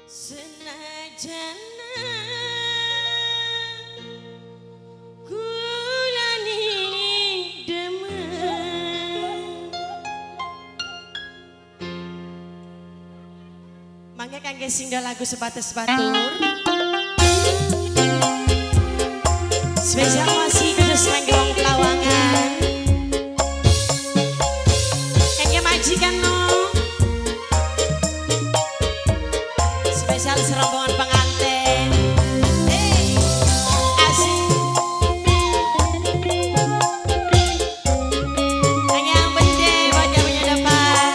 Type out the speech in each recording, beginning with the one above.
Senajan kulani demen. Mangga kangge singgah lagu sebatas batur. Spesial masih khusus kangge wong Pelawangan. Kangge majikan no. Spesial serombongan pengantin. Hey, asik. Kangge yang bende wajah punya depan.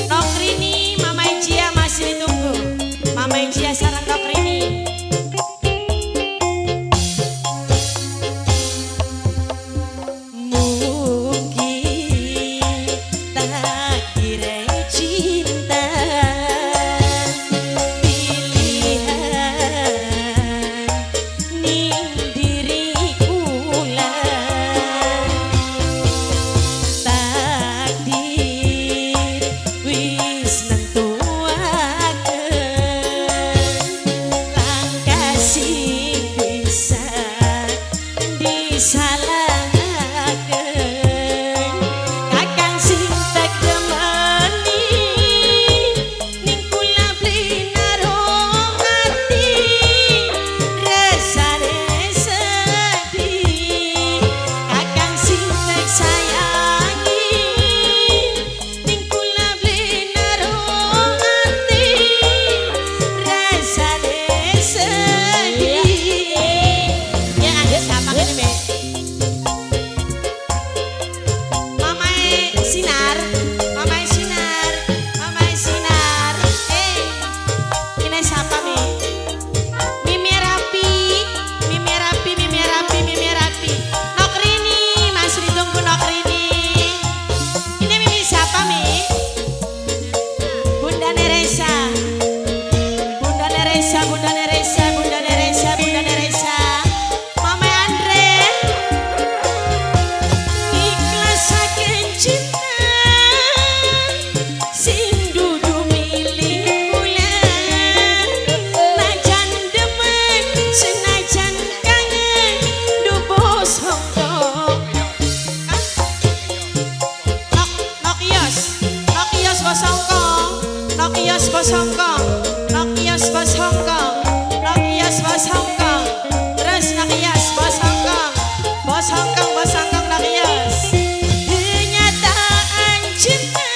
Nokrini, Mama Ijia masih ditunggu. Mama Ijia sarang Nokrini. Mungkin takdir cinta pilihan ning diri kula, takdir wis nentuaken langkah sing bisa disalahkan. Kakang sing tak demeni ning kula beli naruh ati, rasane sedih. Kakang sing tak sayangi ning kula beli naruh ati, rasane sedih. Ya ada siapa ini, Be? Mamae Sinar, Mamae Sinar, Mamae Sinar. Eh, ini siapa nih? Mimi Rapi, Mimi Rapi, Mimi Rapi, Mimi Rapi. Nokrini, masih ditunggu Nokrini. Ini Mimi siapa Mi? Bunda Neresa, Bunda Neresa, Bunda Neresa, Bunda Neresa, Bunda Neresa. Mama Andre. Ikhlasaken cinta sing dudu milik kula, najan demen senajan kangen du bos Hongkong. Nok Nokios, Nokios bos Hongkong, Nokios bos Hongkong, Nokios bos Hongkong, Nokios bos Hongkong. Terus Nokios bos Hongkong, bos Hongkong, bos Hongkong Nokios. Kenyataan cinta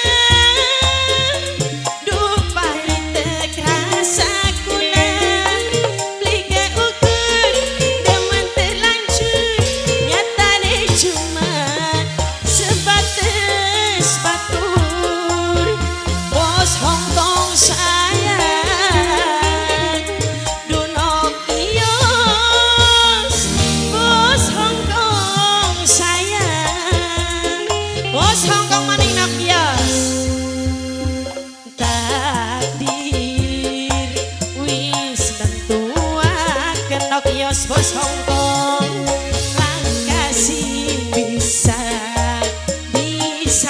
duh pahit kerasa kula, beli ukur demen terlanjur, nyatane cuma sebatas batur. Bos Hongkong sayang du Nokios, bos Hongkong sayang, bos Hongkong maning Nokios. Takdir wis nentuaken Nokios bos Hongkong, langkah sing bisa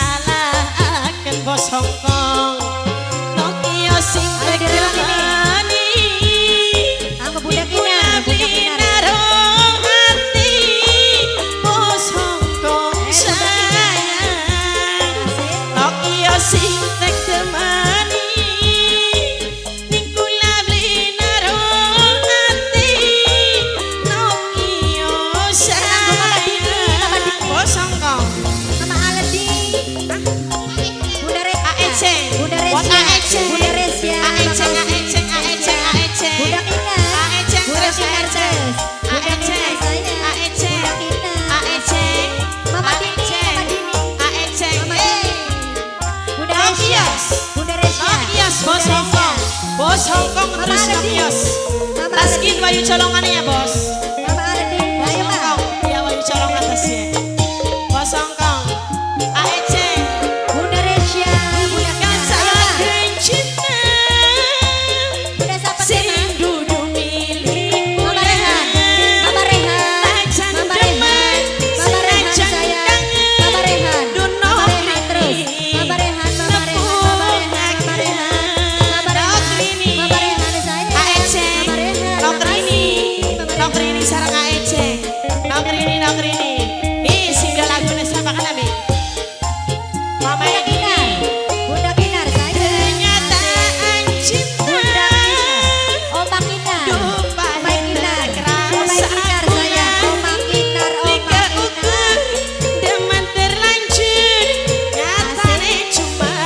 disalahkan bos Hongkong. Nokios sing Ayo, direwang ini. tegani Anggo Bunda Kinar, Bunda Kinar. naruh hati, bos Hongkong Eh, Bunda Kinar. sayang. Asik. Nokia sing tek temani ning kula beli naruh ati, Nokia Nokrini sareng AEC. Nokrini, Nokrini. Ih, single lagune siapa kan Ami? Mama Bunda ini. Kinar. Bunda Kinar sayang. Kenyataan cinta. Bunda Kinar. Oma Kinar. Dupa Oma Kinar. Oma kerasa Kinar sayang. Oma Kinar, Oma Tiga Kinar. Ukur demen terlanjur nyatane cuma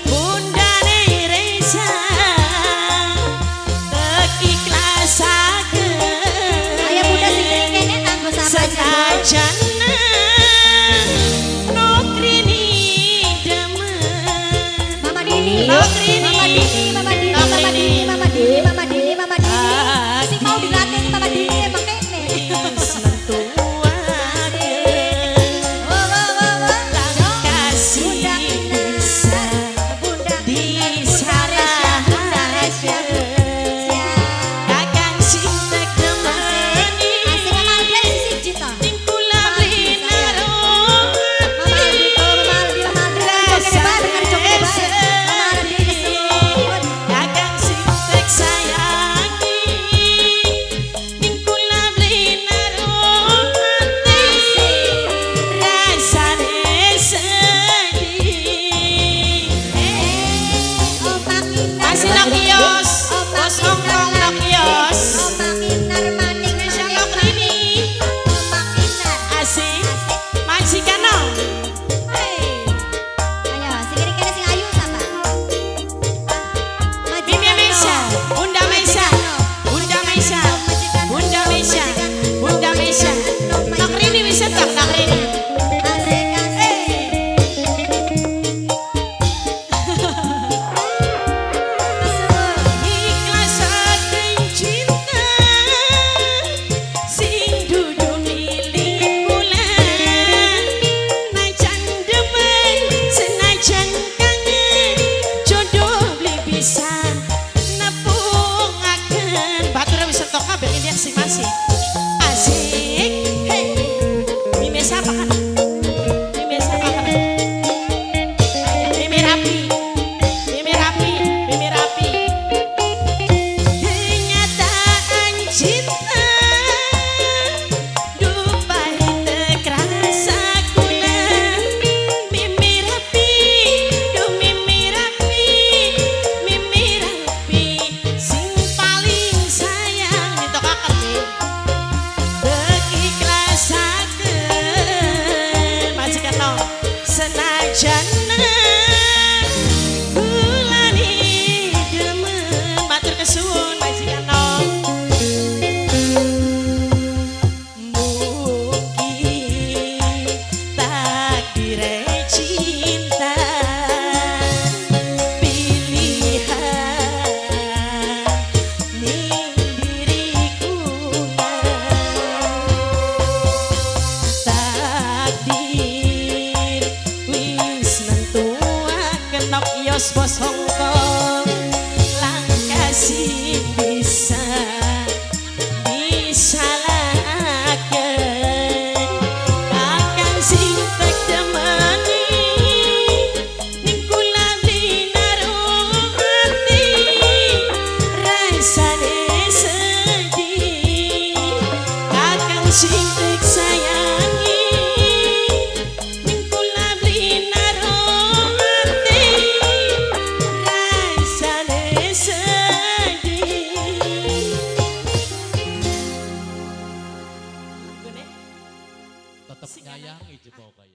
bundane Reza tek ikhlasaken. Ayo Bunda sing kene nganggo sapa aja. Senajan Nokrini demen. Mama Dini. Nokrini. Mama Dini, Mama Dini, Mama Dini, Mama Dini, Mama Dini, Mama Dini. Sing mau dilatih Mama Dini emang kene. Wis nentuaken. Wo wo wo wo. Kasih Bunda Kinar. Bisa Bunda Kinar, Bunda Resya, Bunda Resya. disalahkan. Kakang sing tek demeni. Asik Mama Aldi siji to. Ning kula beli naro Mama Aldi, oh Mama Aldi, Mama Aldi, joget bae, bener joget bae. Mama Aldi kesuwun. Kakang sing tek sayangi. Ning kula beli naro ati. Rasane sedih. Oma Kinar. Masih Nokios, Oma Bos Hongkong Kinar Nokios. Oma Kinar maning Spesial maning Nokrini. maning. Oma Kinar. Asik. Majikan no. Hey. Ayo, sing kene kene sing ayu sapa? Mimi Mesha, Bunda Mesha, Bunda Mesha, Bunda Mesha, Bunda Mesha. Nokrini wis setok Nokrini. Asik asik. Kesuwun. Ikhlasaken cinta sing dudu milik kula. Najan demen, senajan kangen, jodoh beli bisa nepungaken. Batur wis entok kabeh ini sing masih. Asik. Hey. Mime siapa kan? Mime siapa kan? Mime rapi. Mime rapi, mime rapi. Kenyataan cinta dupa kerasa kula. Mimi rapi, duh mimi rapi, mimi rapi sing paling sayang ditokaken nih. Iklasaken majikan no senajan kulane demen matur kesuwun majikan no. Mungkin takdir cinta pilihan ning diriku. Takdir wis nentuaken Nokios bos Hongkong langkah sing bisa disalahkan. Kakang sing tek demeni ning kula beli naruh ati rasane sedih. Kakang sing tek sayangi ning kula beli naruh ati rasane sedih. Tetep nyayangi jebol kaya.